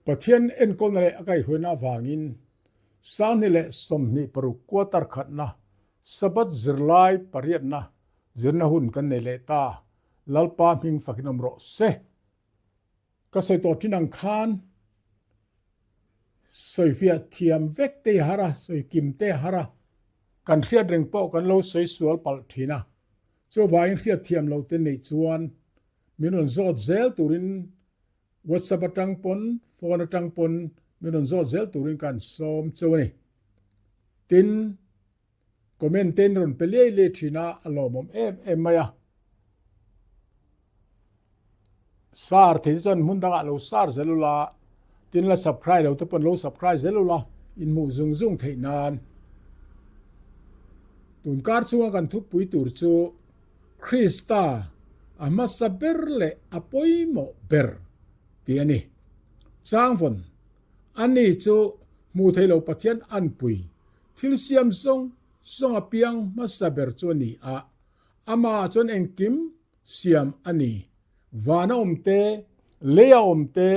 Pathian enkawlna leh a kaihhruaina avangin Sanghnih leh 26 quarter khatna Sabbath zirlai pariatna zirna hun kan nei leh ta. Lalpa hming fakin awm rawh se. Ka sawi tawh thin ang khan sawifiah thiam vek te i har a, sawi kim te i har a, kan hriat reng pawh kan lo sawi sual palh thin a. Chuvangin hriat thiam lo te neih chuan min rawn zawt zel turin WhatsApp atang pawn, phone atang pawn min rawn zawt zel turin ka han sawm cheu a ni. Tin, comment te in rawn pe liai liai thin a, a lawmawm em em mai a. Sar thei te chuan hmun dangah lo sar zel ula, tin la subscribe lo te pawn lo subscribe zel ula, inhmuh zung zung theih nan. Tunkar chhunga kan thupui tur chu Krista a hmasa ber leh a pawimawh ber tih a ni. Changvawn, Ani chu hmuh theih lo Pathian anpui thil siam zawng zawng a piang hmasa ber chu a ni a, amah chuan engkim siam a ni. Vana awm te, leia awm te,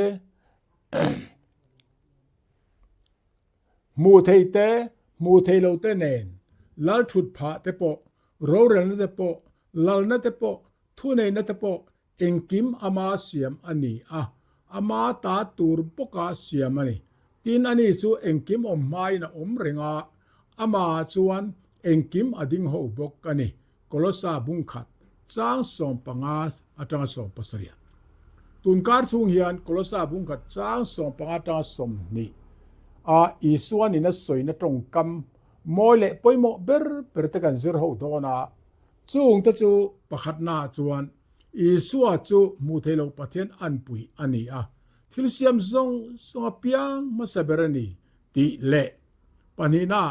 Hmuh theih te, hmuh theih loh te nen, lal thut phah te pawh, rorelna te pawh, lalna te pawh, thuneihna te pawh engkim ama siam a ni a, ama ta tur bawka siam a ni. Tin, ani chu engkim awm hmain a awm reng a, amah chuan engkim a ding ho bawk a ni. Kolosa bung khat chang 15 atanga 17. Tunkar chhung hian Kolosa bung khat chang 15 atanga 20 a Isuan in a sawina tawngkam mawi leh pawimawh ber ber te kan zir ho dawn a, chung te chu pakhatnaah chuan Isua chu hmuh theih loh Pathian anpui a ni a, thil siam zawng zawng apiang hmasa ber a ni tih leh Pahnihna,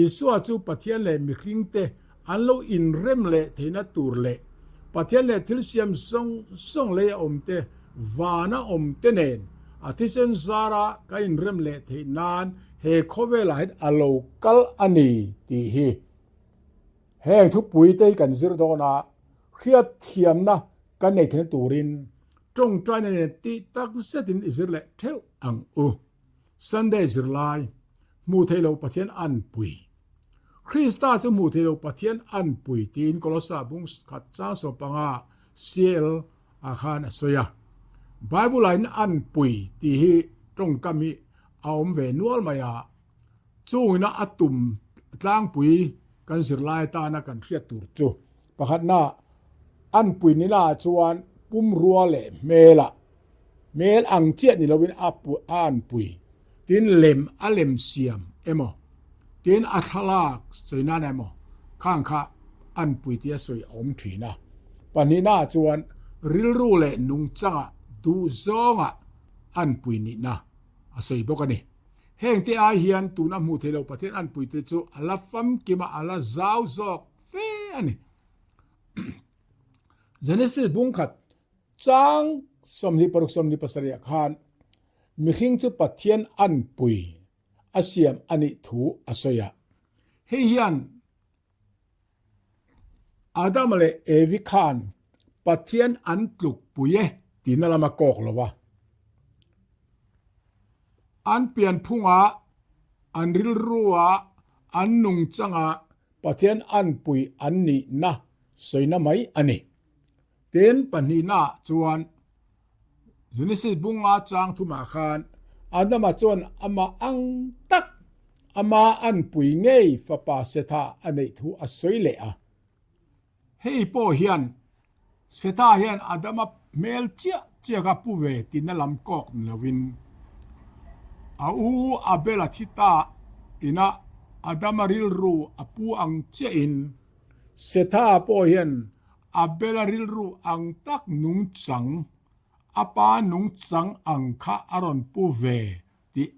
Isua chu Pathian leh mihringte an lo inrem leh theihna tur leh Pathian leh thil siam zawng zawng lei a awmte vana awmte nen a thisen zara kan inrem leh theih nan he khawvelah hian a lo kal a ni tih hi heng thupuite hi kan zir dawn a, hriatthiamna kan nei theihna turin tawngtaina nen tih tak zetin i zir leh theuh ang u. Sunday zirlai, Hmuh theih loh Pathian anpui. Krista chu hmuh theih loh Pathian anpui tiin Kolossa bung khat chang 15 CL ah khan a sawi a. Bible ah in anpui tih hi tawngkam hi a awm ve nual mai a, chungina a tum tlangpui kan zirlai atana kan hriat tur chu pakhatna anpui nila ah chuan pumrua leh hmelah Hmel ang chiah ni loin a a anpui tin lem a lem siam emaw tin a thlalak sawi nan emaw khang kha anpui tia sawi a awm thin a. Pahnihna ah chuan rilru leh nungchangah duhzawngah anpui nihna a sawi bawk a ni. Heng te ai hian tuna hmuh theih loh Pathian anpui te chu a la famkim a, a la zau zawk fe a ni. Genesis bungkhat Chang 26 27 ah khan mihring chu Pathian anpui a siam a nih thu a sawi a. Hei hian Adama leh Evi khan Pathian an tlukpui e tihna lam a kawk lo a. An pianphungah, an rilruah, an nungchangah Pathian anpui an nihna sawina mai a ni. Tin, pahnihnaah chuan Genesis bunga chang thumah khan Adama chuan amah ang tak, ama anpui ngei fapa Setha a neih thu a sawi leh a. Hei pawh hian Setha hian Adama hmel chiah chiah a pu ve tihna lam kawk ni loin a u Abel-a thi ta ina Adama rilru a pu ang chiahin Setha pawh hian Abel-a rilru ang tak nungchang, a pa nungchang ang kha a rawn pu ve tih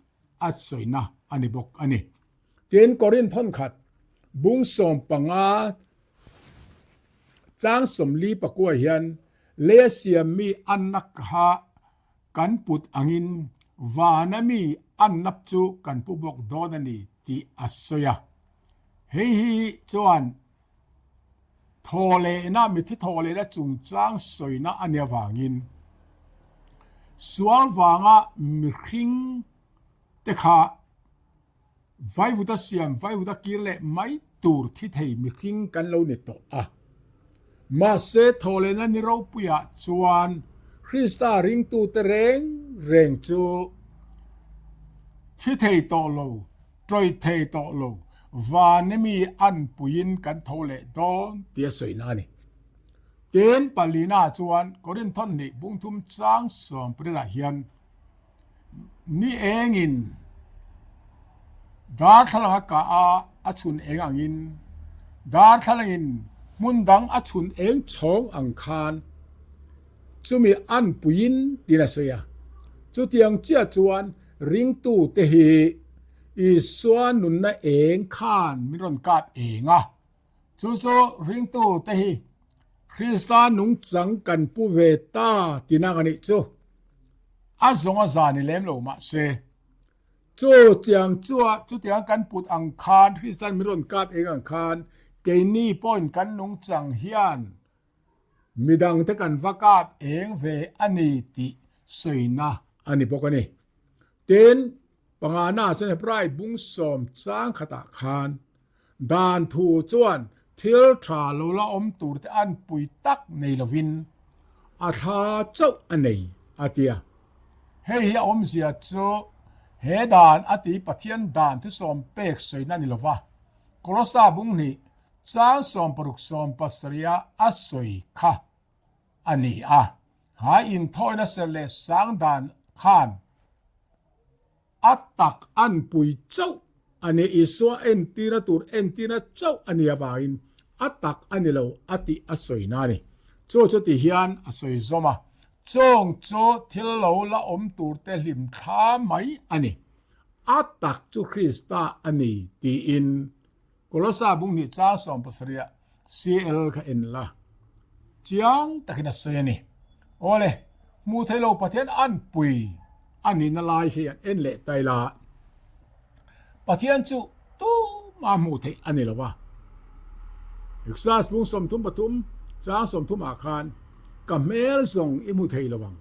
a sawina a ni bawk a ni. Tin, Korinth thawnkhat bung 15 chang 44 hian leia siammi anna kha kan put angin vana mi annap chu kan pu bawk dawn a ni tih a sawi a. Hei hi chuan Thawhlehna, mithi thawhlehna chungchang sawina a nih avangin. Sual vanga mihring te kha Vaivuta siam, vaivuta kir leh mai tur thi thei mihring kan lo ni tawh a. Mahse thawhlehna ni ropuiah chuan Krista ringtute reng reng chu thi thei tawh lo, tawih thei tawh lo, vani mi anpuiin kan tho leh dawn tia sawina a ni. Tin, Palina chuan Korinthon nih bungthum chang sawmpariatah hian Ni engin darthlalang a kah a, a chhun eng angin darthlalangin hmun dang a chhun eng chhawng ang khan chumi anpuiin tiin a sawi a. Chutiang chiah chuan ringtute hi Isua nunna eng khan min rawn kap eng a. Chu chu ringtute hi Krista nungchang kan pu ve ta tihna ka nih chu. A zawng a za ni lem lo mahse, chu chiang chua chutiang kan put ang khan Kristan min rawn kap eng ang khan keini pawhin kan nungchang hian midangte kan va kap eng ve a ni tih sawina a ni bawk a ni. Tin, pangana chuan Hebrai bung sawm chang khatah khan Dan thu chuan thil tha lo la awm tur te an pui tak nei lovin a thla chauh a nei, a ti a. Hei hi a awmzia chu he dan a ti Pathian dan thusawm pek sawina a ni lova, Kolosa bung hnih chang 16 17 a sawi kha a ni a. Ha inthawina serh leh sang dan khan A tak an pui chauh a ni. Isua entirna tur entirna chauh a ni avangin a tak a ni lo a tih a sawina a ni. Chu chu ti hian a sawi zawm a, Chawng chu thil lo la awm turte hlim thla mai a ni. A tak chu Krista a ni tiin Kolosa bung hnih chang 70 CL kha en la, chiang takin a sawi a ni. Awle, hmuh theih lo Pathian anpui a nihna lai hi an en leh ta ila, Pathian chu tumah hmuh theih a ni lo va. Exodus bung 33 chang 30 ah khan, Ka hmel zawng i hmu thei lo ang,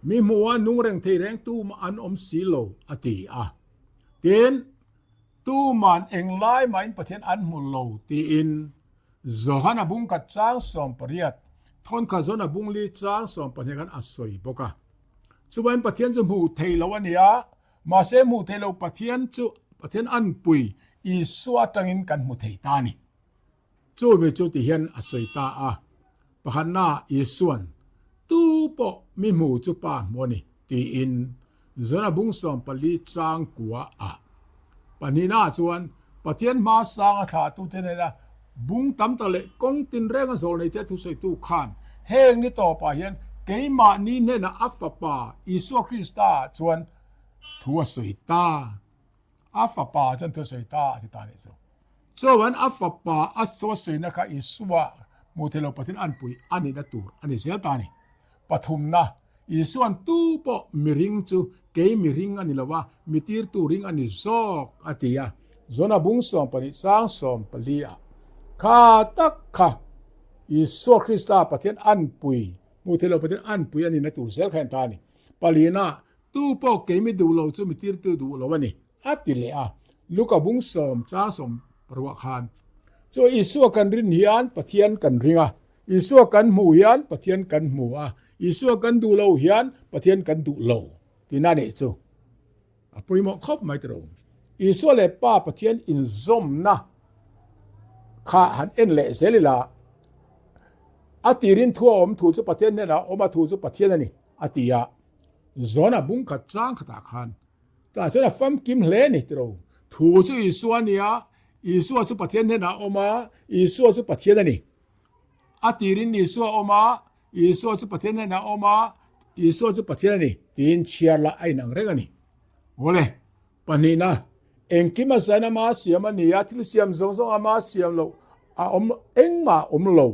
mi hmuha nung reng thei reng tumah an awm si lo, a ti a. Tin, Tuman englai mahin Pathian an hmu lo tiin Johana bung khat chang 18, thawnkhat Johana bung li chang 12 khan a sawi bawk a. Chuvain Pathian chu hmuh thei lo a ni a, mahse hmuh thei lo Pathian chu Pathian anpui Isua atangin kan hmu thei ta a ni. Chu mi chu ti hian a sawi ta a, Pakhatna Isua'n, Tu pawh mi hmu chu Pa hmu a ni, tiin Zona bung 14 chang kua ah. Pahnihna chuan Pathian hma sang a thlahtute hnena bung tam tak leh kawng tinrenga zawl nei te thusawitu khan heng ni tawpah hian keimahni hnenah a Fapa Isua Krista chuan thu a sawi ta. A fapa chuan thu a sawi ta a ti ta a nih chu. Chuan a fapa a thu a sawina kha Isua hmuh theih lo Pathian anpui a nihna tur a ni zel ta a ni. Pathumna, Isua'n tu pawh miring chu kei miring a ni lo a, mi tirtu ring a ni zawk a ti a. Jona bung 12 sang 14 ah kha tak kha Isua Krista Pathian anpui hmuh theih lo Pathian anpui a nihna tur zel kha en ta a ni. Palina, Tu pawh keimi duh lo chu mi tirtu duh lo a ni, a ti leh a. Luka bung sawm chang sawm paruah khan, Chu Isua kan rin hian Pathian kan ring a, Isua kan hmuh hian Pathian kan hmu a, Isua kan duh lo hian Pathian kan duh lo, tina nih chu a pawimawh khawp mai tiro. Isua leh Pa Pathian inzawmna kha han en leh zel ila, a tirin thu a awm thu chu Pathian hnenah a awm a, thu chu Pathian a ni, a ti a. Zona bung khat chang khatah khan tah chuan a famkim hle a ni tiro. Thu chu Isua a ni a, Isua chu Pathian hnenah a awm a, Isua chu Pathian a ni. A tirin Isua a awm a, Isua chu Pathian hnenah a awm a, Isua chu Pathian a ni tiin chhiar lah a inang reng a ni. Awle, pahnihna, engkim a zain ama siam a ni a, thil siam zawng zawng ama siam loh a awm engmah a awm lo.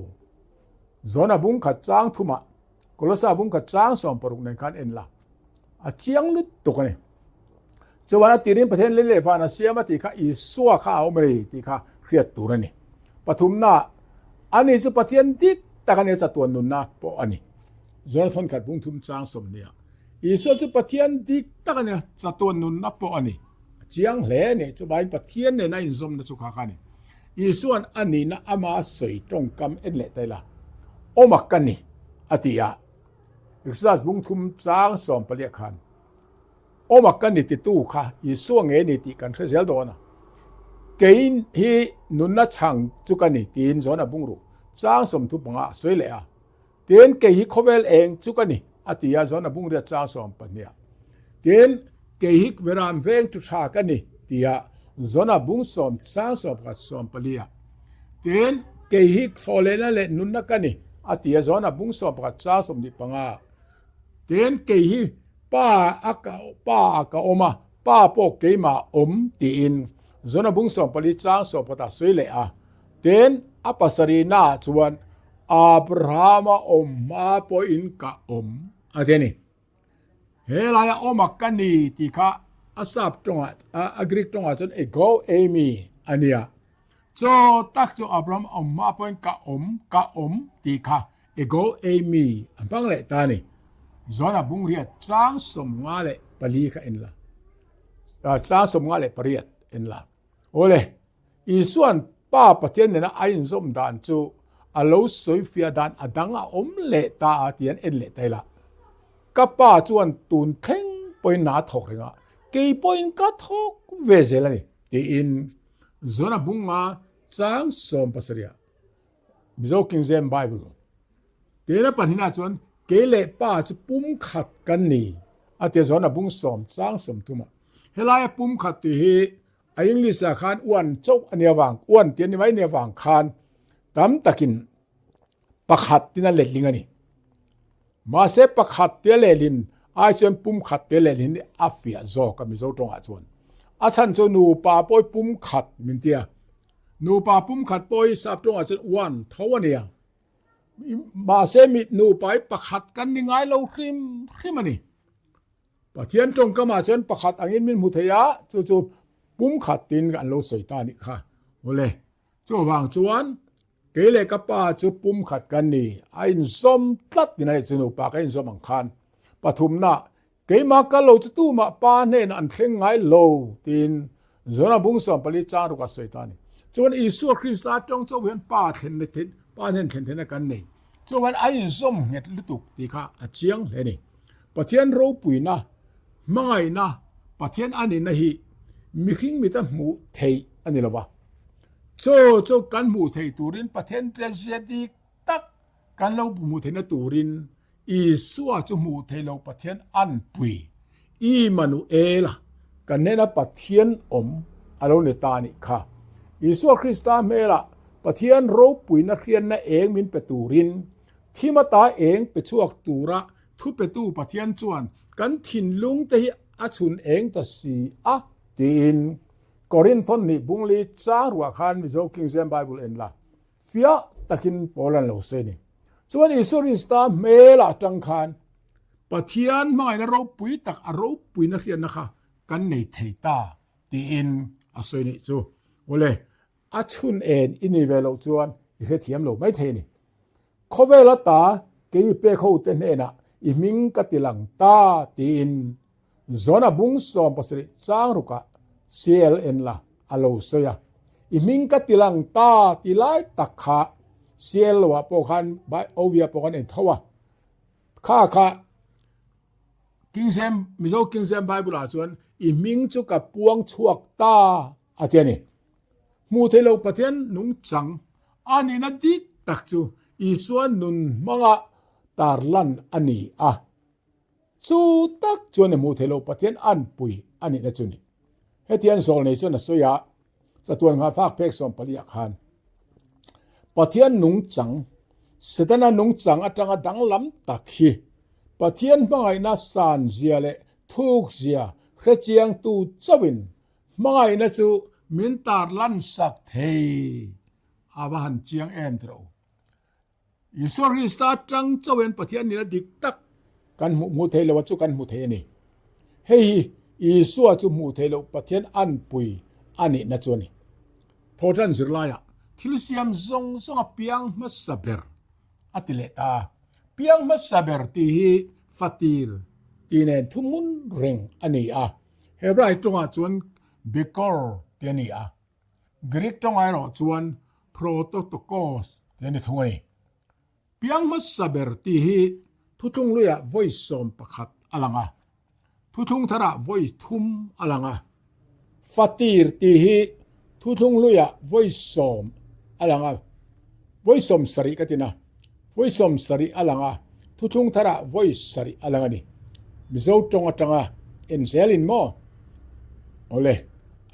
Zona bung khat chang thumah Kolosa bung khat chang 60 nen khan en la, a chiang lutuk a ni. Chuan a tirin Pathian lei leh van a siam a tih kha Isua kha a awm a ni tih kha hriat tur a ni. Pathumna, ani chu Pathian dik tak a ni a chatuan nunna pawh a ni. Jonathan khat bung thum chang 20 ah. Isua chu Pathian dik tak a ni a, chatuan nunna pawh a ni. A chiang hle a ni. Chuvangin Pathian nena inzawmna chu kha kha a ni. Isua'n a nihna ama sawi tawngkam en leh ta ila, Awm a ka ni, a ti a. Exodus bung thum chang sawmpaliah khan, Awm a ka ni titu kha Isua nge ni tih kan hre zel dawn a. Kei hi nunna chhang chu ka ni tiin Jona bungruh chang 30 panga a sawi leh a. Tin, kei hi khawvel eng chu ka ni, a ti a, Jona bungriat chang 12 ah. Tin, kei hi veran veng chu tha ka ni, ti a, Jona bung sawm chang 11 14 ah. Tin, kei hi thlawhlehna leh nunna ka ni, a ti a, Jona bung 11 chang 25 ah. Tin, kei hi Pa a ka Pa ah ka awm a, Pa pawh keimah a awm, tiin Jona bung 14 chang 11 ah sawi leh a. Tin, a pasarihna ah chuan Abrahama awm hma pawhin ka awm a ti a ni. He laia awm a ka ni tih kha a sap tawngah, a Greek tawngah chuan ego eimi a nia. Chaw tak chu Abraham awm hma pawhin ka awm, ka awm tih kha ego eimi a hmang leh ta a ni. Jona bungriat chang 54 kha en la, chang 58 en la. Awle, Isua'n Pa Pathian nena a inzawm dan chu a lo sawifiah dan a dang a awm leh ta a ti an en leh ta ila. Ka pa chuan tun thleng pawhin na a thawk reng a, kei pawhin ka thawk ve zel a ni, tiin Jona bunga chang 17 Mizo King James Bible tiin a pahnihna chuan kei leh pa chu pumkhat kan ni a ti a, Jona bung sawm chang 30 ah. Helaia pumkhat tih hi A English ah khan uan chauh a nia vang, uan tih a ni mai nia vang khan tam takin pakhat tin a letling a ni. Mahse pakhat tia lehlin ai chuan pumkhat tia lehlin hi a fiah zawk a Mizo tawngah chuan. A chhan chu nupa pawh hi pumkhat min tia. Nupa pumkhat pawh hi sap tawngah chuan uan tho a nia. Mahse mi nupa hi pakhat kan ni ngai lo hrim hrim a ni. Pathian tawngkamah chuan pakhat angin min hmu thei a, chu chu pumkhat tin an lo sawi ta anih kha. Awle, chuvang chuan kei leh ka pa chu pumkhat kan ni, a inzawm tlat tin a ni chu nupa ka inzawm ang khan. Pathumna, keimah ka lo chu tumah pa hnenah an thleng ngai lo tiin Jona bung 14 chang ruk a sawi ta a ni. Chuan Isua Krista tawng chauh hian pa thlenna theih, pa hnen thlen theihna kan nei. Chuan a inzawm nghet lutuk tih kha a chiang hle a ni. Pathian ropuina, hmangaihna, Pathian a nihna hi mihring mita hmuh theih a ni lo va. Chaw chu kan hmuh theih turin Pathian tlezia dik tak kan lo hmuh theihna turin Isua chu hmuh theih loh Pathian anpui Immanuela kan hnena Pathian awm a lo ni ta a nih kha. Isua Krista hmelah Pathian ropuina hriatna eng min pe turin Thim ata eng pe chhuak tura thupetu Pathian chuan kan thinlung te hi a chhun eng ta si a tiin Korinthon nih bungli chang ruah khan Mizo King James Bible en la fiah takin Paul an lo sawi a ni. Chuan Isua Krista hmel ah tang khan Pathian hmangaihna ropui tak a ropuina hriatna kha kan nei thei ta tiin a sawi nih chu. Awle, A chhun en i ni ve loh chuan i hrethiam lo mai thei a ni. Khawvel ata kei mi pek ho te hnenah i hming ka ti lang ta tiin Jona bung 17 chang rukah CLN la a lo sawi a. I hming ka ti lang ta ti lai tak kha CL lo ah pawh khan OV ah pawh khan en tho a. Kha kha King James, Mizo King James Bible ah chuan i hming chu ka puang chhuak ta a ti a ni. Hmuh theih loh Pathian nungchang a nihna dik tak chu Isua nun hmanga tarlan a ni a. Chu tak chuan hmuh theih loh Pathian anpui a nihna chu ni. Hetiang zawlnei chuan a sawi a, chatuan nghahfak phek 14 ah khan Pathian nungchang, Setana nungchang atanga danglam tak hi Pathian hmangaihna sanzia leh thukzia hrechiangtu chauhin Hmangaihna chu min tarlan sak thei a va han chiang em tawh. Isua Krista tang chauhin Pathian nihna dik tak kan hmuh hmuh theih loh a chu kan hmu thei a ni. Hei hi Isua chu hmuh theih loh Pathian anpui a nihna chu a ni. Thawhtan zirlaiah thil siam zawng zawng a piang hmasa ber a ti leh ta a. Piang hmasa ber tih hi fatir. tih nen thuhmun reng a ni a. Hebrai tawngah chuan Bekor tih a ni a, Greek tawngah erawh chuan Prototokos tih a ni thung a ni. Piang hmasa ber tih hi thuthlung luiah vawi 11 a lang a, thuthlung tharah vawi thum a lang a. Fatir tih hi thuthlung luiah vawi 10 a lang a, vawi 70 ka tin a, vawi 70 a lang a, thuthlung tharah vawi 7 a lang a ni. Mizo tawng atanga en zelin maw? Awle,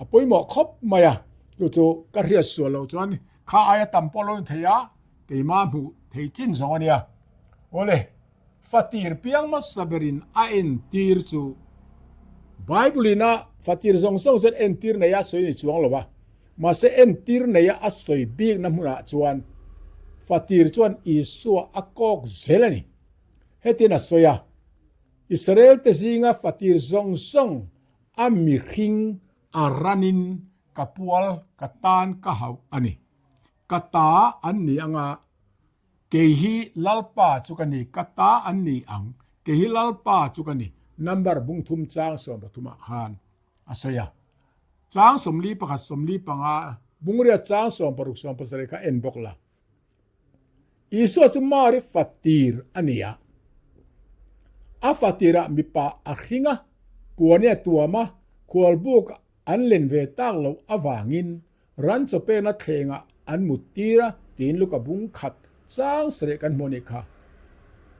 a pawimawh khawp mai a, chu chu ka hriat sual loh chuan kha aia tam pawh lo ni thei a, Keimah hmuh thei chin zawng a nia. Awle, fatir piang hmasa berin a entir chu Bible in a fatir zawng zawng chuan entir neia a sawi ni chuang lo a, mahse entir neia a sawi bikna hmunah chuan fatir chuan Isua a kawk zel a ni. Hetin a sawi a, Israel te zinga fatir zawng zawng a mihring a ranin ka pual ka tan ka hauh a ni. Ka ta an ni anga, kei hi Lalpa chu ka ni, ka ta an ni ang, kei hi Lalpa chu ka ni. Number bung thum chang 13 ah khan a sawi a. Chang 41 45, bungria chang 16 17 kha en bawk la. Isua chu Mari fatir a ni a. A fatirah mipa a hring a, puan-i a tuam a, khualbuk an len ve tak loh avangin Ran chawpena thlengah an mut tir a tiin Luka bung khat chang sareh kan hmu a nih kha.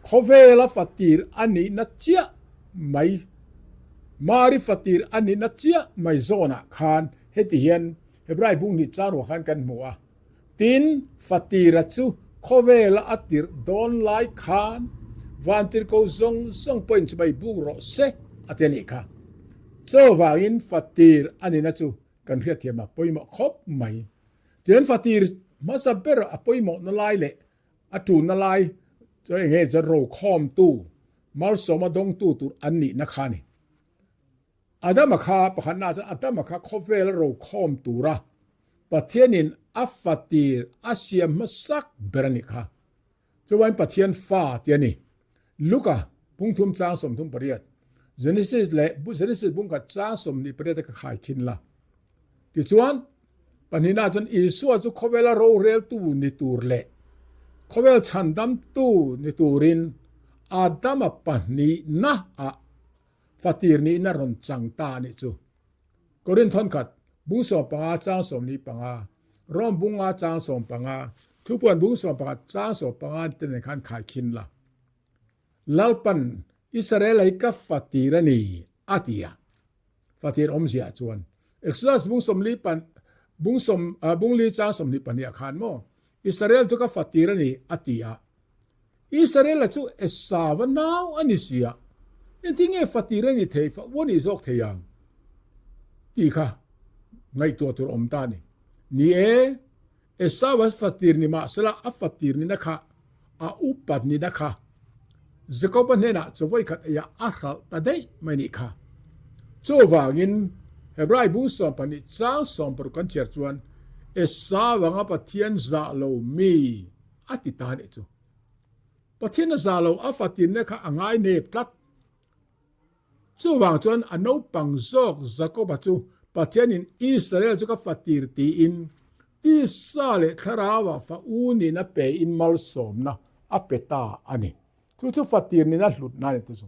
Khawvela fatir a nihna chiah mai Mari fatir a nihna chiah mai zawnah khan heti hian Hebrai bung hnih chang ruah khan kan hmu a. Tin, fatira chu khawvela a tirh dawn lai khan vantirhko zawng zawng pawhin chibai buk rawh se a ti a nih kha. Chuvangin fatir a nihna chu Kan hriatthiam a pawimawh khawp mai. Tian fatir hmasa ber a pawimawhna lai leh a tunna lai chu eng nge chuan rokhawmtu, malsawma dawngtu tur an nihna kha a ni. Adama kha pakhatnaah chuan Adama kha khawvela rokhawm tura Pathianin a fatir a siam hmasak ber a nih kha. Chuan Pathian fa ti a ni. Luka pungthum chang 38, Genesis leh Genesis bungkhat chang 28 a ka khai thin la. Tichuan, pahnihna chuan Isua chu khawvela roreltu ni tur leh khawvel chhandamtu ni turin Adama pahnihna ah fatir nihna rawn chang ta a nih chu. Korinth thawnkhat, bung 15 chang 45, Rom bung nga chang 15, Thupuan bung 11 chang 15 te nen khan khai khin la. Lalpan Israel hi ka fatir a ni a ti a. Fatir awmzia chuan Exodus bung sawmli pan bung sawm bung li chang 22 ah khan maw Israel chu ka fatir a ni a ti a. Israel-a chu Esau-a nau a ni si a, engtin nge fatir a ni thei, fa u a nih zawk thei ang? tih kha ngaihtuah tur a awm ta a ni. Ni e, Esau-a fatir ni mahsela a fatir nina kha a upat nina kha Jakob-a hnenah chaw khat eiah a hralh ta daih mai nih kha. Chuvangin Hebrai bung 12 chang 16 kan chhiar chuan Esau anga Pathian zah lo mi a ti ta nih chu. Pathian a zah lo a fatinna kha a ngai nep tlat. Chuvang chuan a naupang zawk Jakoba chu Pathianin Israel chu ka fatir tiin tisa leh thlarauah fa u nihna pein malsawmna a pe ta a ni. Chu chu fatir nihna hlutna a ni te chu.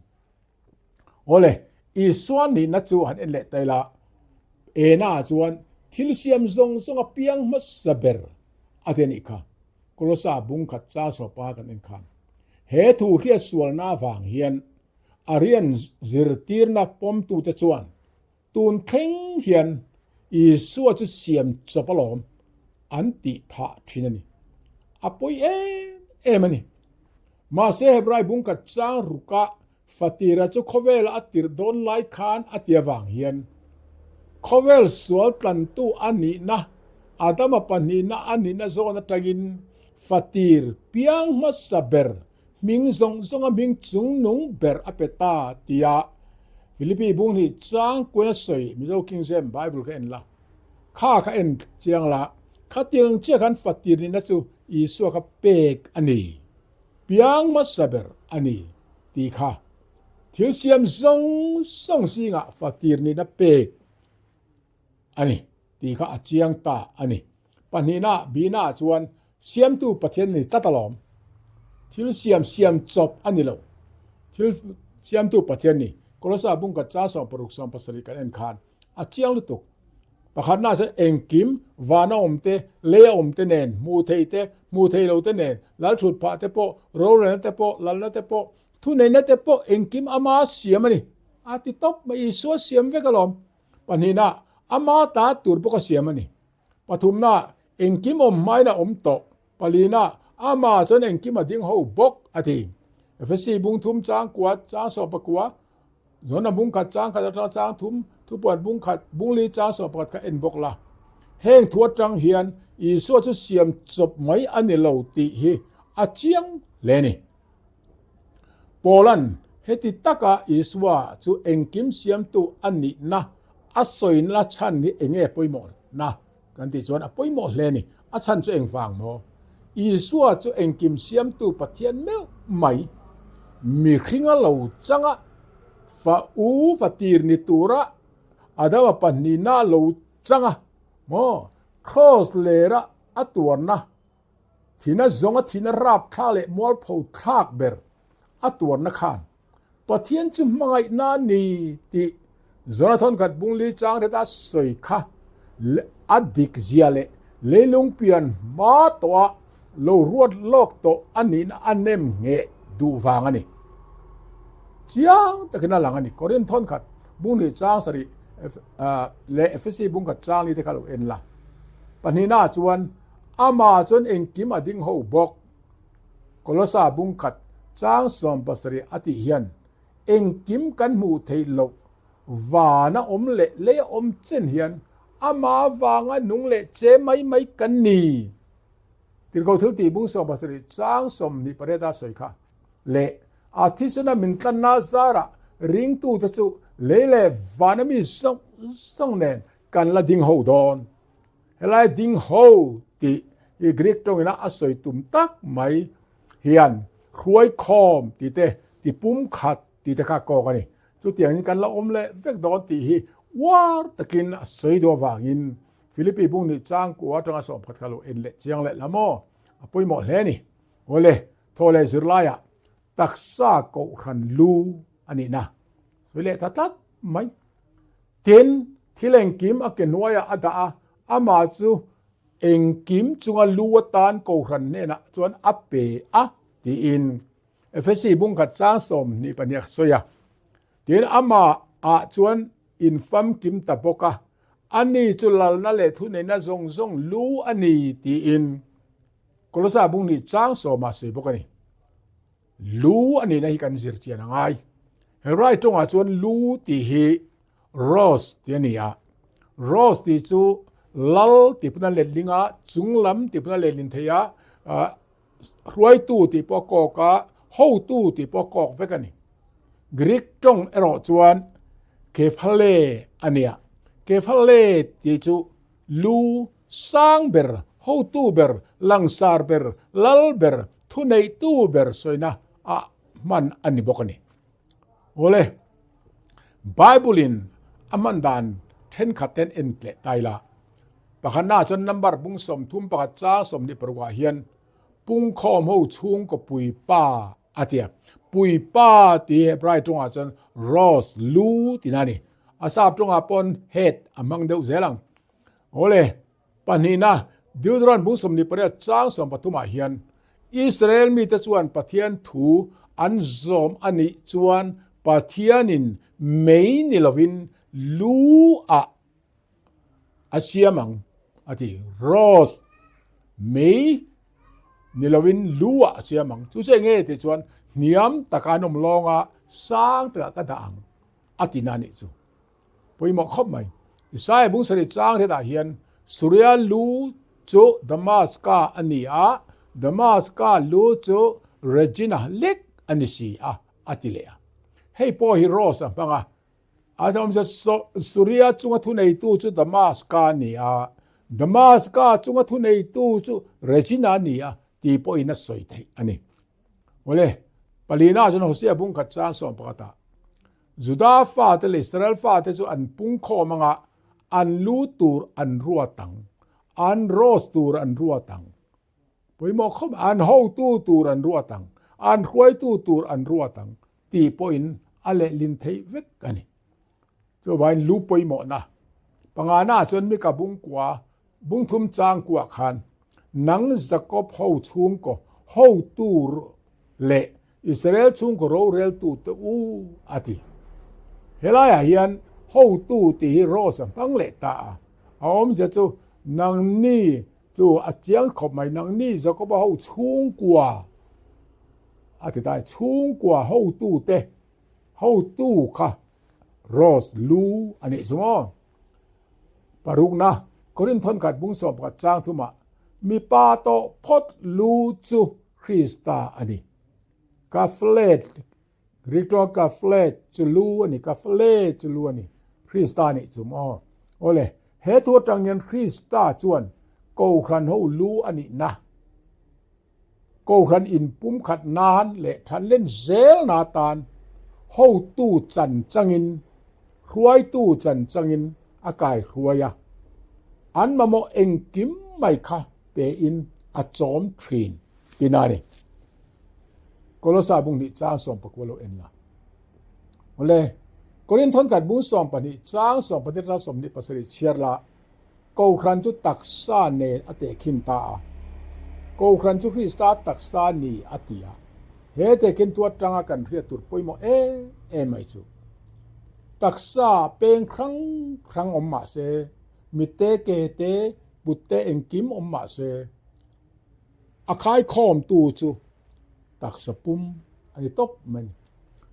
Awle, Isua nihna chu han en leh ta ila, ena chuan thil siam zawng zawng a piang hmasa ber a ti a nih kha. Kolosa bung khat cha sawpa kan en khan. He thu hriat sualna avang hian Arian zirtirna pawmtute chuan Tun thleng hian Isua chu siam chawp alawm an tih phah thin a ni. A pawi em em a ni. Mahse Hebrai bungkhat chang ruka Fatira chu khawvela a tirh dawn lai khan a ti avang hian khawvel sual tlantu a nihna, Adama pahnihna a nihna zawn atangin Fatir piang hmasa ber Hming zawng zawnga hming chungnung ber a pe ta tia Philippi bung hnih chang kuan a sawi Mizo King James Bible kha en la. Kha kha en chiang la, khatiang chiah khan fatir nihna chu Isua kha pek a ni, piang hmasa ber a ni tih kha. Thil siam zawng zawng zingah fatir nihna pek a ni tih kha a chiang ta a ni. Pahnihna, Bihnaah chuan siamtu Pathian a ni tlat alawm. Thil siam siam chawp a ni lo. Thil siamtu Pathian ni. Kolosa bungkhat chang 16 17 kan en khan a chiang lutuk. Pakhatnaah chuan engkim vana awm te, leia awm te nen, hmuh thei te, hmuh thei lo te nen, lalthut phah te pawh, rorelna te pawh, lalna te pawh, thuneihna te pawh engkim ama siam a ni. A ti tawp mai, Isua siam vek alawm. Pahnihnaah ama ta tur bawk a siam a ni. Pathumnaah engkim awm hmain a awm tawh. Palinaah amah chuan engkim a ding ho bawk a ti. Efesi bung thum chang kua chang 14. Zawna bung khat chang khat atanga chang thum, thupuan bung khat, bung li chang 11 kha en bawk la. Heng thu atang hian Isua chu siam chawp mai a ni lo tih hi a chiang hle a ni. Paula'n heti taka Isua chu engkim siamtu a nihna a sawina chhan hi eng nge pawimawhna? Kan tih chuan a pawimawh hle a ni. A chhan chu engvang maw? Isua chu engkim siamtu Pathian meuh mai, mihringa lo changa fa u va tir ni tura Adama pahnihna lo changa maw Kraws lera a tuarna thina zawnga thina rapthlak leh mualpho thlak ber a tuarna khan Pathian chu hmangaihna a ni tih Jonathan khat bungli chang ret a sawi kha a dik zia leh leilung pian hma tawha lo ruat lawk tawh a nihna a nem ngheh duh vang a ni. Chiang takin a lang a ni. Korinth khat bungli chang sarih leh Efesi bung khat chang li te kha lo en la. Pahnihnaah chuan amah chuan engkim a ding ho bawk. Kolosa bung khat chang 70 a tih hian engkim kan hmuh theih loh vana awm leh lei a awm chen hian ama vanga nung leh che mai mai kan ni. Tirhkoh thil tih bung 70 chang 28 a sawi kha leh a thisena min tlanna zarah ringtute chu lei leh vana mi zawng zawng nen kan la ding ho dawn. Helai ding ho tih hi Greek tawngina a sawi tum tak mai hian hruai khawm tih te, ti pum khat tih te kha kawk a ni. Chutiangin kan la awm leh vek dawn tih hi uar takin a sawi duh avangin Philippi bung nih chang kua atanga 11 kha lo en leh chiang leh la maw? A pawimawh hle a ni. Awle, thaw leh zirlaiah taksa kohhran lu a nihna sawi leh ta tlat mai. Tin, thil engkim a ke hnuaiah a dah a, amah chu engkim chunga lu atan kohhran hnenah chuan a pe a, tiin Efesi bungkhat chang 22 a sawi a. Tin, amahah chuan infamkim ta bawk a, ani chu lalna leh thuneihna zawng zawng lu a ni, tiin Kolosa bung nih chang 10 a sawi bawk a ni. Lu a nihna hi kan zir chian a ngai. Hebrai tawngah chuan lu tih hi Rosh tih a ni a. Rosh tih chu lal tih pawn a letling a, chung lam tih pawn a letlin thei a, hruaitu tih pawh a kawk a, hotu tih pawh a kawk vek a ni. Greek tawng erawh chuan Kephale a ni a. Kephale tih chu Lu sang ber, hotu ber, langsar ber, lal ber, thuneihtu ber sawina ah hman a ni bawk a ni. Awle, Bible in a hman dan thenkhat ten en tleh ta ila. Pakhatnaah chuan number bung 31 chang 26 ah hian pungkhawm ho chhungkaw puipa a ti a. Puipa tih Hebrai tawngah chuan Rosh, lu tihna a ni. A sap tawngah pawn head a hmang deuh zel ang. Awle, pahnihna, Deuteron bung 28 chang 13 ah hian Israel mite chuan Pathian thu an zawm a nih chuan Pathianin mei ni lovin lu ah a siam ang a ti. Rose mei ni lovin lu ah a siam ang. Chu chu eng nge tih chuan hniam taka an awm lawng a, sang takah ka dah ang a ti na nih chu. Pawimawh khawp mai. Isaiah bung sarih chang riatah hian Suria lu chu Damaska a ni a, Damaska lu chu Regina lek a ni si a, a ti leh a. Hei pawh hi Rose a hmang a, A awmzia Suria chunga thuneitu chu Damaska a ni a, Damaska chunga thuneitu chu Regina a ni a tih pawhin a sawi theih a ni. Awle, palina chuan Hosea bung khat chang 11 ah. Juda fate leh Israel fate chu an pungkhawm anga an lu tur an ruat ang, an rose tur an ruat ang. Pawimawh khawp an hotu tur an ruat ang, an hruaitu tur an ruat ang tih pawhin a lehlin theih vek a ni. Chuvangin lu pawimawhna pangana chuan Mika bungkua bungthum changkuah khan nang Jakob ho chhungkaw hotu leh Israel chhungkaw roreltute u a ti. Helaiah hian hotu tih hi Rose a hmang leh ta a, a awmzia chu nangni chu a chiang khawp mai, nangni Jakoba ho chhungkua a ti ta, chhungkua hotute hotu kha Rose lu a nih chu maw? Parukna, Korinth thawnkhat bung 11 chang thumah mipa tawh phawt lu chu Krista a ni. Kaflet, Greek tawng kaflet chu lu a ni, kafle chu lu a ni, Krista a nih chu maw? Awle, he thu atang hian Krista chuan Kohhran ho lu a nihna, Kohhran inpumkhat nan leh thanlen zelna tan hotu chan changin, hruaitu chan changin a kai hruai a, an mamawh engkim mai kha pein a chawm thin tina a ni. Kolosa bung hnih chang 19 lo en la. Awle, Korinth thawnkhat bung 12 chang 14 atanga 27 chhiar la. Kohhran chu taksa nen a tehkhin ta a. Kohhran chu Krista taksa ni a ti a. He tehkhin tu atanga kan hriat tur pawimawh em em mai chu, taksa peng hrang hrang awm mah se, mitte, ke te, kut te engkim awm mah se, a khaikhawmtu chu taksa pum a ni tawp mai a ni.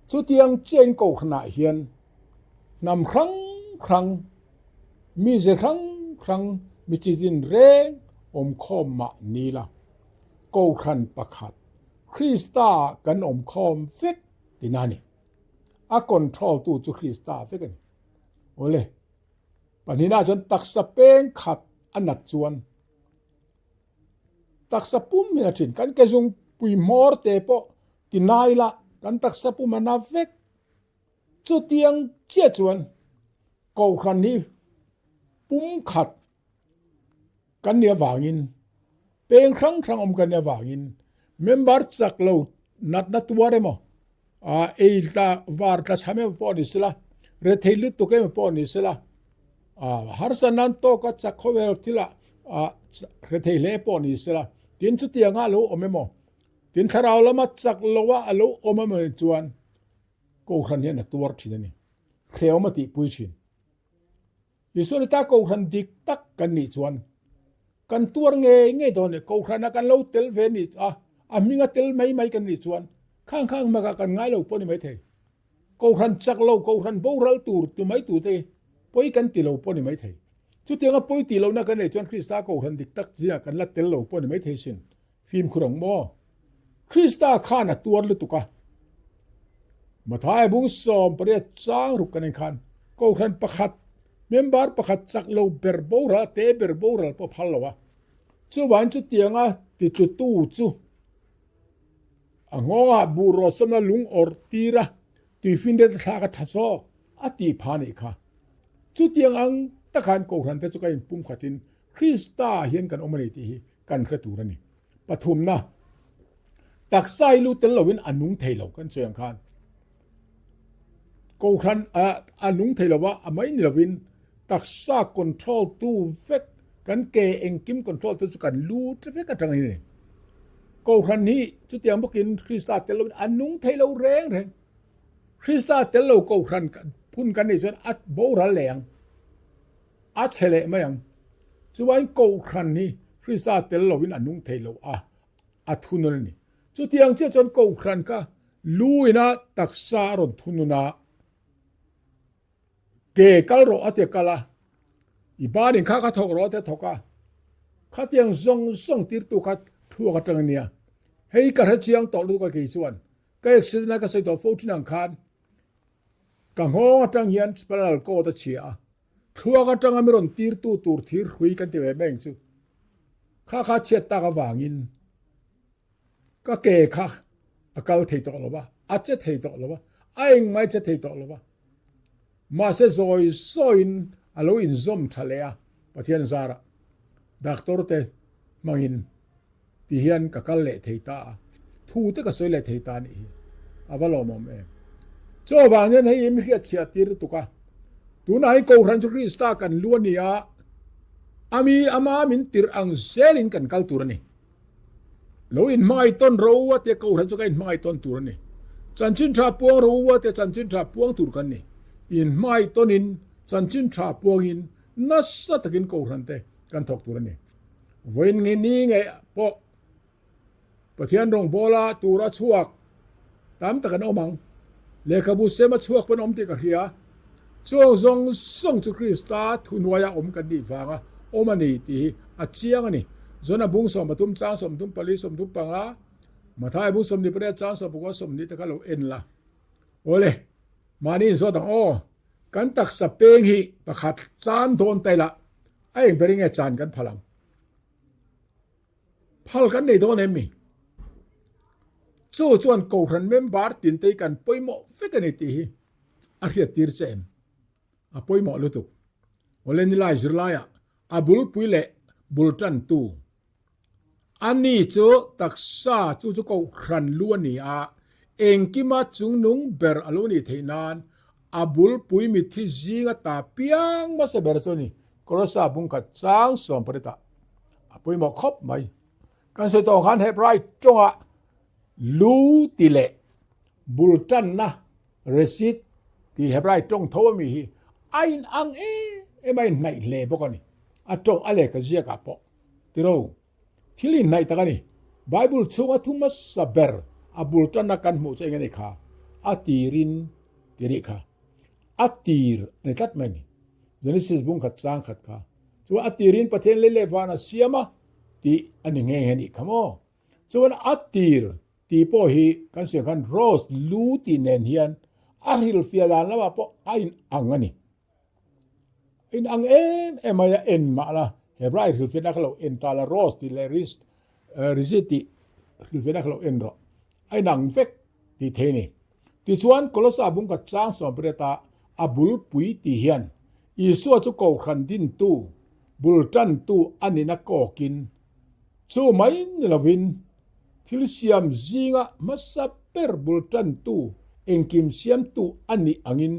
Chutiang chiahin Kohhranah hian hnam hrang hrang, Mize hrang hrang mi chi tin reng awmkhawm mah ni la, Kohhran pakhat Krista ah kan awmkhawm vek tina a ni. A control tu chu Krista vek a ni. Awle, pahnihna chuan taksa peng khat a nat chuan taksa pum hi a thin. Kan ke zungpui hmawr te pawh tinai la kan taksa pum a na vek. Chutiang chiah chuan Kohhran hi pumkhat kan nih avangin, peng hrang hrang awm kan nih avangin member chak lo natna tuar emaw, ei tla var tla chham emaw pawh ni sela, rethei lutuk emaw pawh ni sela, harsa nan tawka chak khawvel thilah rethei hle pawh ni sela, tin chutianga a lo awm emaw, tin thlarau lama chak loa a lo awm emaw chuan Kohhran hian a tuar thin a ni. Hrehawm a tihpui thin. Isua ni ta Kohhran dik tak kan nih chuan kan tuar ngei ngei dawn a ni. Kohhrana kan lo tel ve ni a, a hminga tel mai mai kan nih chuan khang khang hmakah kan ngai lo pawh a ni maithei. Kohhran chak lo, Kohhran boral tur tu mai tute pawi kan ti lo pawh a ni maithei. Chutianga pawi tih lohna kan neih chuan Krista Kohhran dik tak zingah kan la tel lo pawh a ni maithei sin. Fimkhur ang maw? Krista khan a tuar lutuk a. Mathaia bung 18 chang ruk kan en khan Kohhran pakhat, member pakhat chak lo ber boral, te ber boral pawh phal lo a. Chuvangin chutianga titlutu chu a nghawngah buh rawhsawmna lung awrh tir a, tuifinriat a thlak a tha zawk a tih pha nih kha. Chutiang ang takhan Kohhran te chu ka inpumkhatin Krista hian kan awm a ni tih hi kan hre tur a ni. Pathumna, taksa hi lu tel lovin a nung thei lo kan sawi ang khan Kohhran a nung thei lova a mai ni lovin taksa control tu vek kan ke engkim control tu chu kan lu tle vek atang hi a ni. Kohhran hi chutiang bawkin Krista tel lovin a nung thei lo reng reng. Krista tel lo Kohhran phun kan nih chuan a boral leh ang. A chhe leh mai ang. Chuan Kohhran hi Krista tel lovin a nung thei lo a, a thunun a ni. Chutiang chiah chuan Kohhran kha lu ina taksa a rawn thunun a, ke kal rawh a tia kal a, i banin kha kha thawk rawh a tia thawk a, khatiang zawng zawng tirtu kha thluak atang a nia. Hei ka hre chiang tawh lutuk a kei chuan ka accident a ka sawi tawh fo thin ang khan Ka nghawng atang hian spinal cord a chhia a, thluak atanga mi rawn tirtu tur thir hrui kan ti ve mai ang chu. Kha kha chhiat tak avangin ka ke kha a kal thei tawh lo va, a che thei tawh lo va, a engmai che thei tawh lo va. Mahse zawi zawiin a lo inzawm tha leh a, Pathian zarah doctor te hmangin ti hian ka kal leh thei ta a, thu te ka sawi leh thei ta a nih hi. A va lawmawm em. Chaw vang hian hei mi hriat chhiah tir lutuk a, tunah hi Kohhran chu Krista kan lu a ni a, ami ama min tirh ang zelin kan kal tur a ni. Lo inhmangaih tawn ro a tia Kohhran chu ka inhmangaih tawn tur a ni. Chanchin tha puang ro a tia chanchin tha puang tur kan ni. Inhmangaih tawnin chanchin tha puangin nasa takin Kohhran te kan thawk tur a ni. Vawiin nge ni nge pawh Pathian rawngbawla tura chhuak tam tak an awm ang. Lehkhabu sema chhuak pawn awm tih ka hria. Chuang zawng zawng chu Krista thuhnuaia awm kan nih vanga awm a ni tih hi a chiang a ni. Jona bung 13 chang 34 35, Matthai bung 28 chang 19 20 te kha lo en la. Awle, mahni inzawt ang aw. Kan taksa peng hi pakhat chan dawn ta ila a eng ber nge chan kan phal ang? Phal kan nei dawn em mi? Chu chuan Kohhran member tinte hi kan pawimawh vek a ni tih hi a hriat tir che em? A pawimawh lutuk. Awle nilai zirlaiah a bulpui leh bul tantu a ni chu taksa chu chu Kohhran lu a ni a, engkima chungnung ber a lo nih theih nan a bulpui mitthi zinga ta piang hmasa ber chu a ni. Kolosa bungkhat chang sawmparitah a pawimawh khawp mai. Kan sawi tawh ang khan Hebrai tawngah lu ti leh bul tanna receipt tih Hebrai tawng tho ami hi a inang em em a inhnaih hle bawk a ni. A tawng a lehkha ziakah pawh tiro thil inhnaih tak a ni. Bible chhunga thu hmasa ber a bul tanna kan hmuh chu eng a ni kha? A tirin ti a nih kha. A tir a ni tlat mai a ni. Genesis bung khat chang khat kha. Chuan a tirin Pathian lei leh van a siam a tih a ni nghe nghe nih kha maw? Chuan a tir tih pawh hi kan sawi khan rose lu tih nen hian a hrilhfiah dan lamah pawh a in ang a ni. A in ang em em mai a en mah la Hebrai hrilhfiahna kha lo en ta la rose tih leh rizit tih hrilhfiahna kha lo en rawh. A in ang vek tih thei a ni. Tichuan Kolosa bungkhat chang sawmpariata a bulpui tih hian Isua chu Kohhran dintu, bul tantu a nihna kawkin chu mai ni lovin thil siam zinga hmasa ber bul tantu, engkim siamtu a nih angin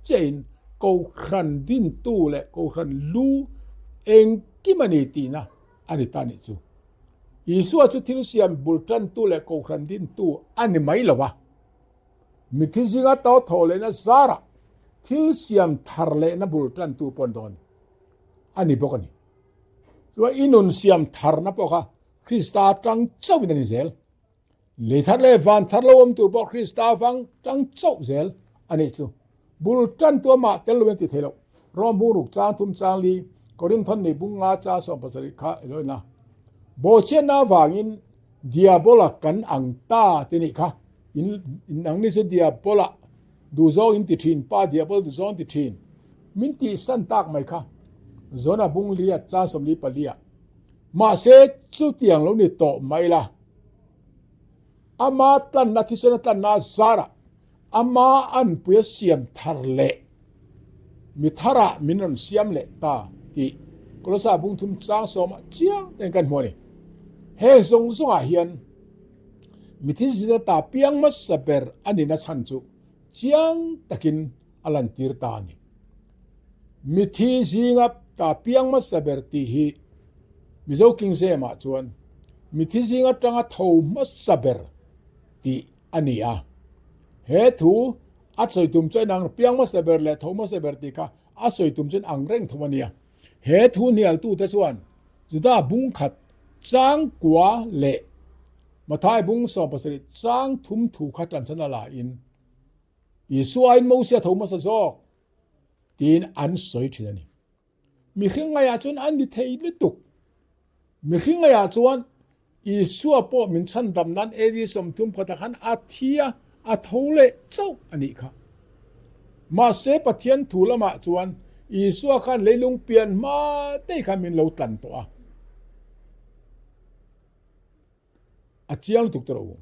chein Kohhran dintu leh Kohhran lu engkim a ni tihna a ni ta nih chu. Isua chu thil siam bul tantu leh Kohhran dintu a ni mai lo va. Mithi zinga to thawh lehna zarah thil siam thar lehna bul tantu pawh an dawn a ni bawk a ni. Chuan i nun siam tharna pawh kha Krista atang chauhin a ni zel. Lei thar leh van thar lo awm tur pawh Krista vang tang chauh zel a nih chu. Bul tantu amah tel loin a ti thei lo. Rom bung ruk chang thum chang li, Korinthon nei bung nga chang 70 kha i lo en a. Bawhchhiatna avangin Diabola kan ang ta ti nih kha. In in ang ni chu Diabola duhzawng in ti thin, pa Diabol duhzawng ti thin. Min tihsan tak mai kha. Zona bung liat chang 44 ah. Mahse chutiang lo ni tawh mai la. Ama tlanna thisen a tlanna a zarah ama anpui a siam thar leh mi tharah min rawn siam leh ta tih Kolosa bungthum chang sawmah chiang ten kan hmu a ni. Heng zawng zawngah hian mithi zita ta piang hmasa ber a nihna chhan chu chiang takin a lantir ta a ni. Mithi zinga ta piang hmasa ber tih hi Mizo King James-ah chuan mithi zing atanga tho hmasa ber tih a ni a. He thu a sawi tum chuan ang piang hmasa ber leh tho hmasa ber tih kha a sawi tum chuan ang reng thum a nia. He thu hnialtute chuan Juda bung khat changkua leh Mathai bung 17 chang thum thu kha tanchhan a la in Isua aiin Mosia tho hmasa zawk tiin an sawi thin a ni. Mihring ngaiah chuan an ni thei lutuk. Mihring ngaiah chuan Isua pawh min chhandam nan AD 30 khatah khan a thi a, a tho leh chauh a nih kha. Mahse Pathian thu lamah chuan Isua khan leilung pian hma te khan min lo tlan tawh a. A chiang lutuk tawh lo.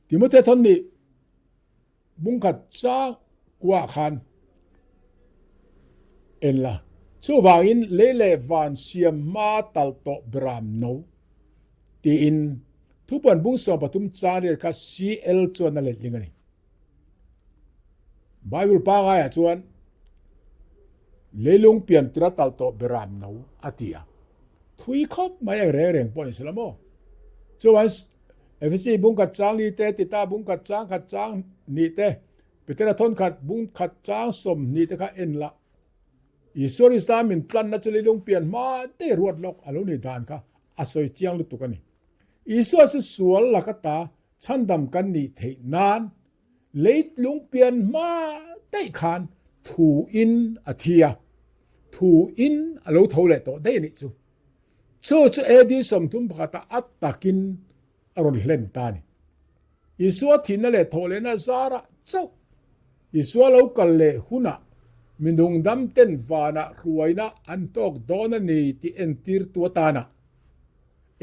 Timothea thawn nih bungkhat chang kuah khan. En la, chuvangin lei leh van siam hma talh tawh beram no tiin thupuan bung 13 chang riat kha CL chuan a letling a ni. Bible pangaiah chuan leilung pian tura talh tawh beram no a ti a. Thui khawp mai ang reng reng pawh ni sela maw? Chuan Efesi bung khat chang ni te, Tita bung khat chang khat chang ni te, Petera thawn khat bung khat chang 20 te kha en la. Isua Krista min tlanna chu leilung pian hma te ruat lawk a lo nih dan kha a sawi chiang lutuk a ni. Isua chu sual laka ta chhandam kan nih theih nan leitlung pian hma daih khan thu in a thi a, thu in a lo tho leh tawh daih a nih chu. Chu chu AD 31 ah a takin a rawn hlen ta a ni. Isua thihna leh thawhlehna zarah chauh Isua lo kal leh hunah mi nungdam ten vanah hruaina an tawk dawn a ni tih entirtu atana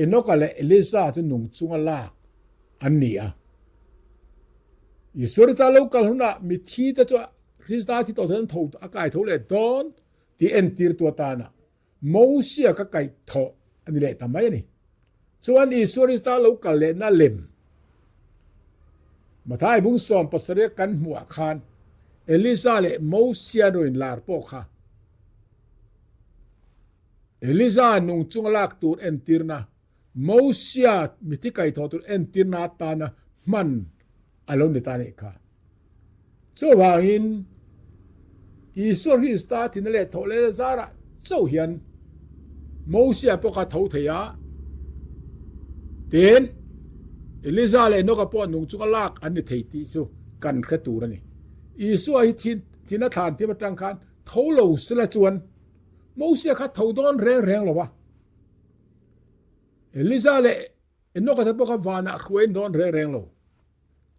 Enoka leh Elisa chu nung chunga lak an ni a. Isua Krista lo kal hunah mithi te chu Krista thi tawh chuan tho a kai tho leh dawn tih entirtu atana Mosia ka kaih thawh a ni leh ta mai a ni. Chuan Isua Krista lo kal lehna lem Mathai bung 70 kan hmuh ah khan Elisa leh Mosia an rawn inlar pawh kha Elisa nung chunga lak tur entirna, Mosia mithi kaihthawh tur entirna atana hman a lo ni ta nih kha. Chuvangin Isua Krista thina leh thawh leh zarah chauh hian Mosia pawh kha tho thei a, tin Elisa leh Enoka pawh nung chunga lak an ni thei tih chu kan hre tur a ni. Isua hi thina thlan thiam atang khan tho lo sela chuan Mosia kha tho dawn reng reng lo a. Elisa leh Enoka te pawh kha vanah hruain dawn reng reng lo.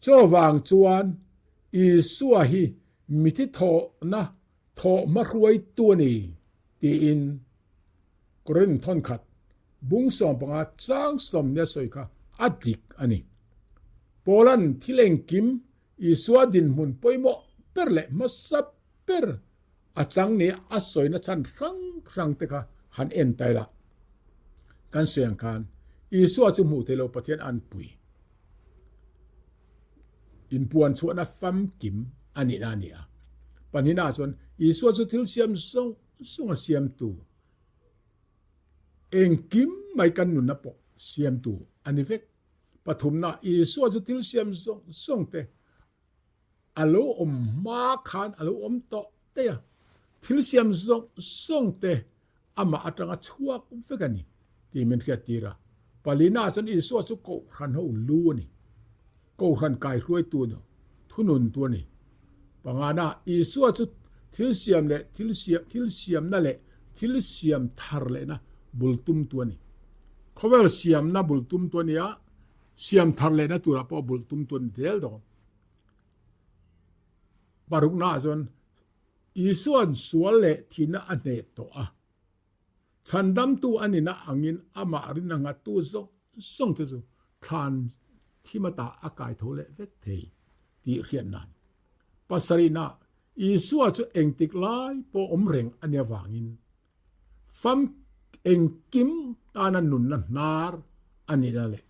Chuvang chuan Isua hi mithi thawhna thawh hmahruaitu a ni tiin Korinth thawnkhat bung 15 chang 20 a sawi kha a dik a ni. Paula'n thil engkim Isua dinhmun pawimawh ber leh hmasa ber a chang nia a sawina chhan hrang hrang te kha han en ta ila. Kan sawi ang khan Isua chu hmuh theih loh Pathian anpui inpuan chhuahna famkim a nihna a ni a. Pahnihnaah chuan Isua chu thil siam zawng zawng a siamtu, engkim mai kan nunna pawh siamtu a ni vek. Pathumna, Isua chu thil siam zawng zawng te A lo awm hma khan a lo awm tawh daih a, thil siam zawng zawng te amah atanga chhuak vek a ni tih min hriattir a. Palina chuan Isua chu Kohhran ho lu a ni, Kohhran kaihruaitu a ni, thununtu a ni. Pangana, Isua chu thil siam leh thil siam thil siamna leh thil siam thar lehna bul tumtu a ni. Khawvel siamna bul tumtu a ni a, siam thar lehna turah pawh bul tumtu a ni zel dawn. Paruknaah chuan Isua'n sual leh thihna a hneh tawh a, chhandamtu a nihna angin amah rinna nghattu zawng zawng te chu thlan thim ata a kai tho leh vek thei tih hriat nan. Pasarihna, Isua chu engtik lai pawh awm reng a nih avangin fam engkim tana nunna hnar a nihna leh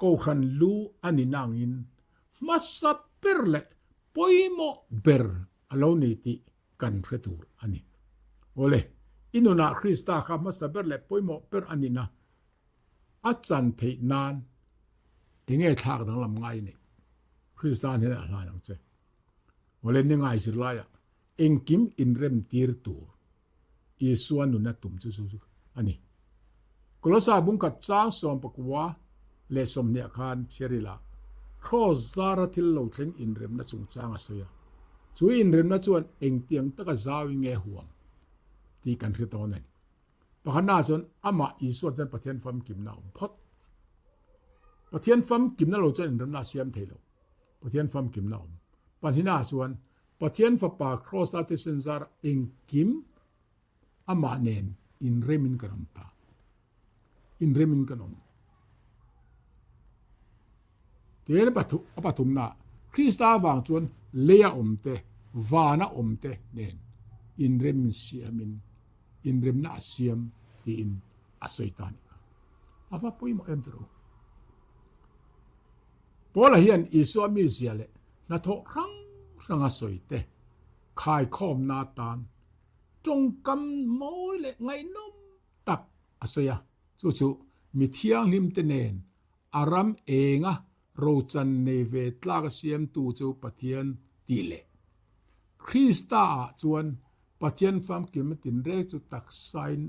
Kohhran lu a ni nangin hmasa ber leh pawimawh ber a lo ni tih kan hre tur a ni. Awle, i nunah Krista kha hmasa ber leh pawimawh ber a nihna a chan theih nan enge thlak danglam ngai i neih? Krista hnenah hlan ang che. Awle, ni ngai zirlaiah engkim inremtir tur Isua nuna tum chu chu chu a ni. Kolosa bungkhat chang 19 leh 20 khan chhiar ila, Kraws zara thil lo thleng inremna chungchang a sawi a. Chu inremna chuan engtiang taka zauin nge huam tih kan hre dawn a ni. Pakhatnaah chuan amah Isua chuan Pathian famkimna a awm phawt. Pathian famkimna lo chuan inremna a siam thei lo. Pathian famkimna a awm. Pahnihnaah chuan Pathian Fapa Kraws-a thisen zar engkim amah nen inremin kan awm ta. Inremin kan awm. Tin a pathumna, Krista avang chuan leia awm te, vana awm te nen. inrem siamin inremna a siam tiin a sawi ta a nih kha. A va pawimawh em tiro. Paula hian Isua mizia leh hnathawh hrang hrang a sawi te khaikhawmna atan tawngkam mawi leh ngaihnawm tak a sawi a, chu chu mi thianghlimte nen a ram enga rochan nei ve tlak a siamtu chu Pathian tih leh Krista ah chuan Pathian famkim a tinreng chu taksain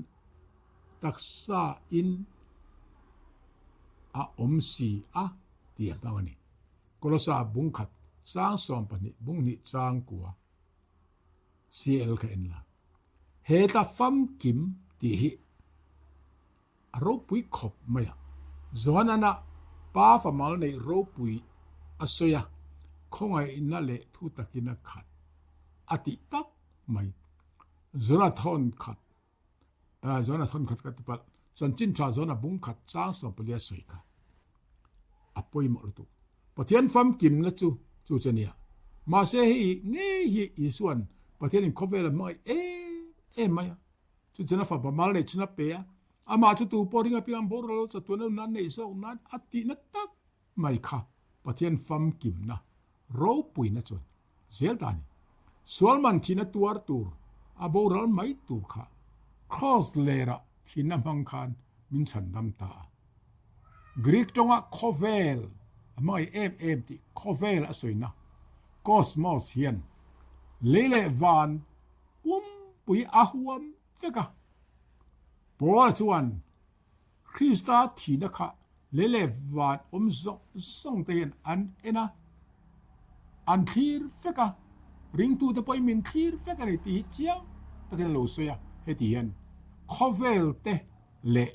taksa in a awm si a tih a hmang a ni. Kolosa bungkhat chang 12 bunghnih chang kua CL kha en la. Heta famkim tih hi a ropui khawp mai a. Johanana pa famal neih ropui a sawi a, khawngaihna leh thu takin a khat a tih tak mai. Johana thawn khat, Johana thawn khat ka ti palh, chanchin tha Johana bung khat chang 14 a sawi kha a pawimawh lutuk. Pathian famkimna chu chu chu a nia. Mahse hei ngei hi Isua'n Pathianin khawvel a hmangaih em em mai a. Chu chuan a fapa mal neih chhun a pe a, amah chu tu pawh ring apiang boral lo chatuan a nan neih zawk nan a tihna tak mai kha Pathian famkimna ropuina chuan zel ta a ni. Sualman thihna tuar tur a boral mai tur kha Kraws lerah thihna hmang khan min chhandam ta a. Greek tawnga khawvel a hmangaih em em tih khawvel a sawina kosmos hian lei leh van Pumpui a huam vek a. Paula chuan Krista thihna kha lei leh van awm zawng zawng te hian an en a, an thlir vek a, ringtute pawhin min thlir vek a ni tih hi chiang takin a lo sawi a. Heti hian khawvel te leh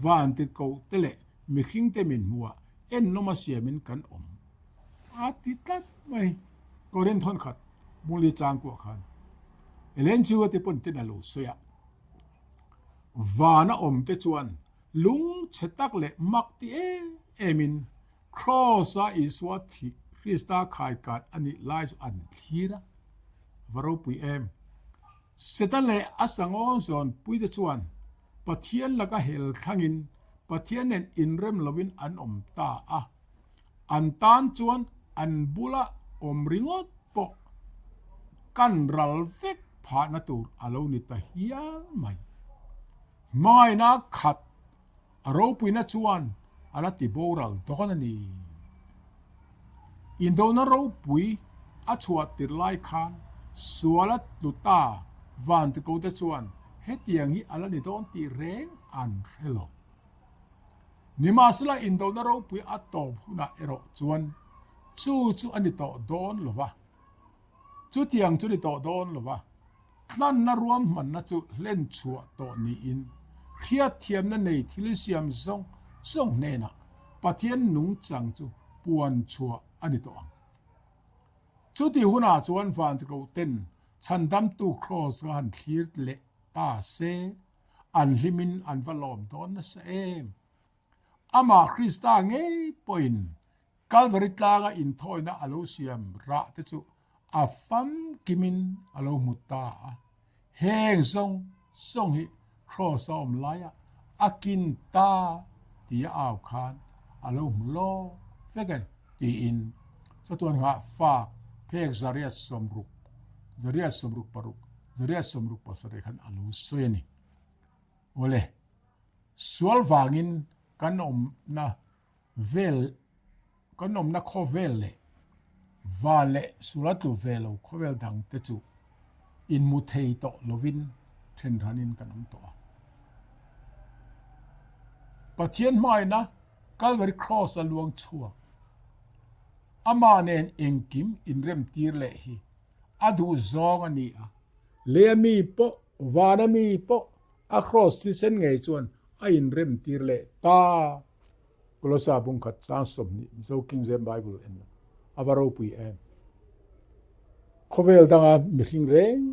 van tirhkoh te leh mihring te min hmuh ah ennawm a siamin kan awm a ti tlat mai. Korin thawnkhat Muli chang kuah khan Ellen chu a ti pawn ten a lo sawi a. Van a awm te chuan lung chhe tak leh mak ti em em in Kraws a Isua thih Krista khai kat a nih lai chu an thlir a. Va ropui em. Satan leh a sangawn zawn pui te chuan Pathian laka hel thlangin Pathian nen inrem lovin an awm ta a. An tan chuan an bula awm ringawt pawh kan ral vek phahna tur a lo ni ta hial mai. Hmangaihna khat a ropuina chuan a la ti boral dawn a ni. Indona ropui a chhuah tir lai khan sual a tlu ta Vantikawte chuan hetiang hi a la ni dawn tih reng an hre lo. Nimahsela indona ropui a tawp hunah erawh chuan chu chu a ni tawh dawn lo va, chutiang chu ni tawh dawn lo va, tlanna ruahmanna chu hlen chhuah tawh niin hriatthiamna nei thil siam zawng zawng hnenah Pathian nungchang chu puan chhuah a ni tawh ang. Chuti hunah chuan vantirhkohten chhandamtu kraws kha han thlir leh ta se. An hlimin an va lawm dawn nasa em? Amah Krista ngei pawhin Kalvari tlanga inthawina a lo siam rah te chu a famkimin a lo hmu ta a. Heng zawng zawng hi Kraws a awm laia a kin ta tia au khan a lo hmu lawk vek e tiin chatuan nghah fak phek 160, 166 167 khan a lo sawi a ni. Awle, sual vangin kan awmna vel, kan awmna khawvel leh va leh sual a tlu ve lo khawvel dang te chu inhmu thei tawh lovin thenhranin kan awm tawh a. Pathian hmaina Calvary Cross a luang chhuak. Amah nen engkim inremtir leh hi a duh zawng a ni a. Lei a mi pawh, van a mi pawh a kraws thisen ngei chuan a inrem tir leh ta. Kolosa bungkhat chang 20 Mizo King James Bible en a va ropui em. Khawvel danga mihring reng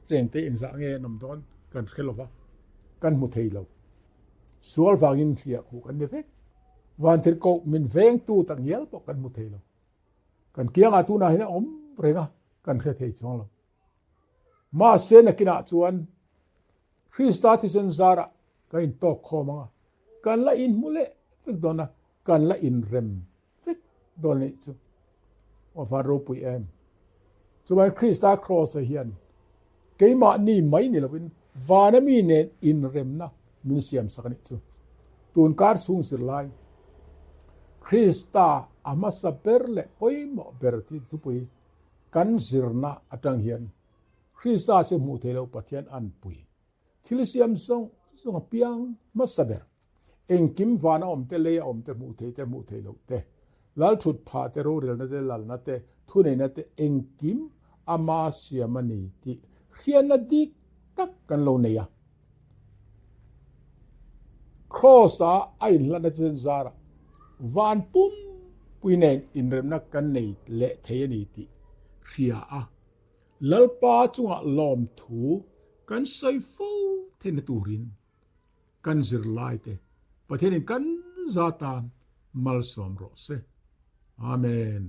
reng te engzah nge an awm dawn kan hre lova, kan hmu thei lo. Sual vangin hliah khuh kan ni vek. Vantirhkoh min vengtu tak ngial pawh kan hmu thei lo. Kan kiangah tunah hian a awm reng a, kan hre thei chuang lo. Mahse nakinah chuan Krista thisen zarah kan intawk khawm ang a, kan la inhmu leh vek dawn a, kan la inrem vek dawn a nih chu. Aw van ropui em! Chuvangin Krista Kraws-a hian keimahni mai ni lovin vana mi nen inremna min siamsak a nih chu. Tun kar chhung zirlai Krista a hmasa ber leh pawimawh ber thupui kan zirna atang hian Krista chu hmuh theih loh Pathian anpui thil siam zawng zawng a piang hmasa ber. Engkim vana awm te, leia awm te, hmuh theih te, hmuh theih loh te, lal thut phah te, rorelna te, lalna te, thuneihna te, engkim ama siam a ni tih hriatna dik tak kan lo nei a. Kraws-a a inhlatna chu zarah van pumpui nen inremna kan nei leh thei a ni tih hria a, Lalpa chungah lawmthu kan sawi fo theihna turin kan zirlaite Pathianin kan za tan malsawm rawh se. Amen.